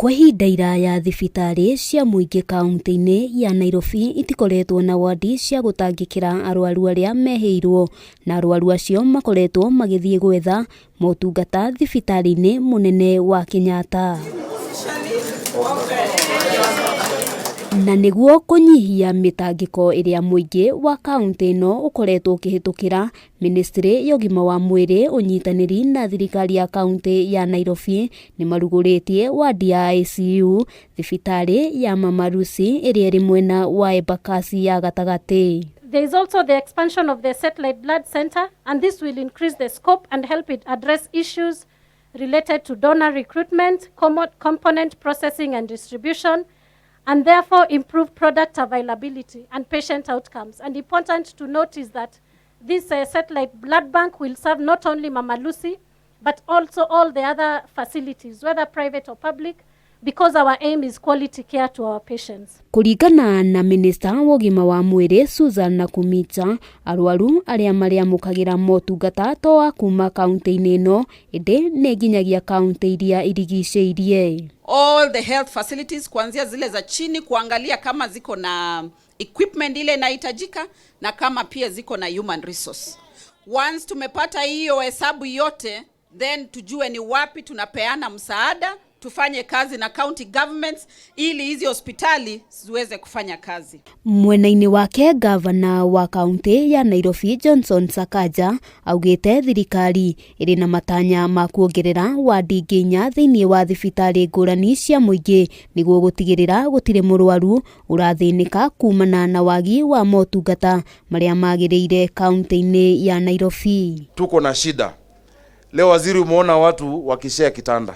Kwa ihinda iraya, thibitarĩ cia mũingĩ kaunti-inĩ ya Nairobi itikoretwo na wadi cia gũtangĩkĩra arwaru arĩa mehĩirwo, na arwaru acio makoretwo magĩthiĩ gwetha motungata thibitarĩ-inĩ mũnene wa Kenyatta. Na nĩguo kũnyihia mĩtangĩko ĩrĩa mũingĩ wa kaunti ĩno ũkoretwo ũkĩhĩtũkĩra, Ministry ya ũgima wa mwĩrĩ, ũnyitanĩri na thirikari ya kaunti ya Nairobi nĩ marugũrĩtie wadi ya ICU thibitarĩ ya Mama Lucy ĩrĩa ĩrĩ mwena wa Embakasi ya gatagatĩ. There is also the expansion of the satellite blood center, and this will increase the scope and help it address issues related to donor recruitment, component processing and distribution, and therefore improve product availability and patient outcomes. And important to note is that this satellite blood bank will serve not only Mama Lucy, but also all the other facilities, whether private or public, because our aim is quality care to our patients. Kũringana na minista wa ũgima wa mwĩrĩ Susan Nakhumicha, arwaru arĩa marĩamũkagĩra motungata to a kuma kaunti-inĩ ĩno, ĩndĩ nĩ nginyagia kaunti iria irigicĩirie. All the health facilities, kuanzia zile za chini, kuangalia kama ziko na equipment ile inahitajika na kama pia ziko na human resource. Once tumepata hiyo hesabu yote, then tujue ni wapi tunapeana msaada, tufanye kazi na county governments ili hizi hospitali ziweze kufanya kazi. Mwena-inĩ wake, gavana wa kaunti ya Nairobi Johnson Sakaja augĩte thirikari ĩrĩ na matanya ma kuongerera wadi ingĩ inya thĩinĩ wa thibitarĩ ngũrani cia mũingĩ nĩguo gũtigĩrĩra gũtirĩ mũrwaru ũrathĩnĩka kumana na wagi wa motungata marĩa magĩrĩire kaunti-inĩ ya Nairobi. Tuko na shida leo, waziri, umeona watu wakishare kitanda.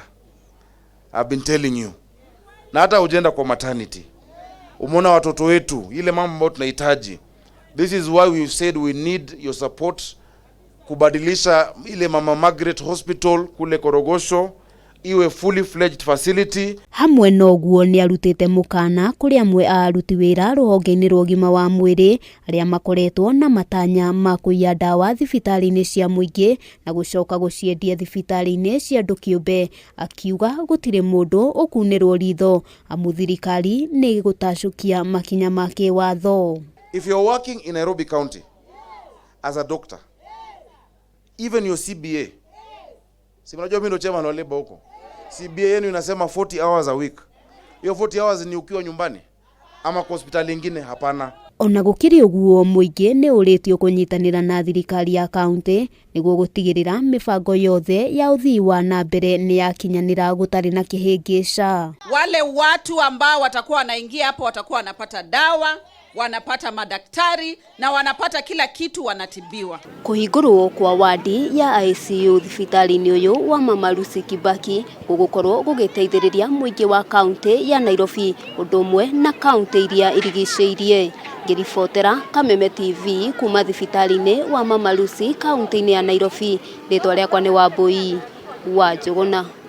I've been telling you, na hata ujenda kwa maternity, umeona watoto wetu, ile mambo ambayo tunahitaji. This is why we said we need your support kubadilisha ile Mama Margaret Hospital kule Korogocho iwe fully fledged facility. Hamwe na ũguo, nĩ arutĩte mũkana kũrĩ amwe a aruti wĩra rũhonge-inĩ rwa ũgima wa mwĩrĩ arĩa makoretwo na matanya ma kũiya ndawa thibitarĩ-inĩ cia mũingĩ na gũcoka gũciendia thibitarĩ-inĩ cia andũ kĩũmbe, akiuga gũtirĩ mũndũ ũkunĩrwo ritho amu thirikari nĩ ĩgũtacũkia makinya ma kĩwatho. If you're working in Nairobi County as a doctor, even your CBA, si mnajua mimi ndo chairman wa labor huko. CBA yenu inasema 40 hours a week. Hiyo 40 hours ni ukiwa nyumbani ama kwa hospitali ingine? Hapana. Ona gũkĩrĩ ũguo, mũingĩ nĩ ũrĩtio kũnyitanĩra na thirikari ya kaunti nĩguo gũtigĩrĩra mĩbango yothe ya ũthii wa na mbere nĩ yakinyanĩra gũtarĩ na kĩhĩngĩca. Wale watu ambao watakuwa wanaingia hapo watakuwa wanapata dawa, wanapata madaktari na wanapata kila kitu, wanatibiwa. Kũhingũrwo kwa wadi ya ICU thibitarĩ-inĩ ũyũ wa Mama Lucy Kibaki gũgũkorwo gũgĩteithĩrĩria mũingĩ wa kaunti ya Nairobi ũndũ ũmwe na kaunti iria irigicĩirie. Ngĩribotera Kameme TV kuma thibitarĩ-inĩ wa Mama Lucy kaunti-inĩ ya Nairobi, rĩtwa rĩakwa nĩ Wambui wa Njũgũna.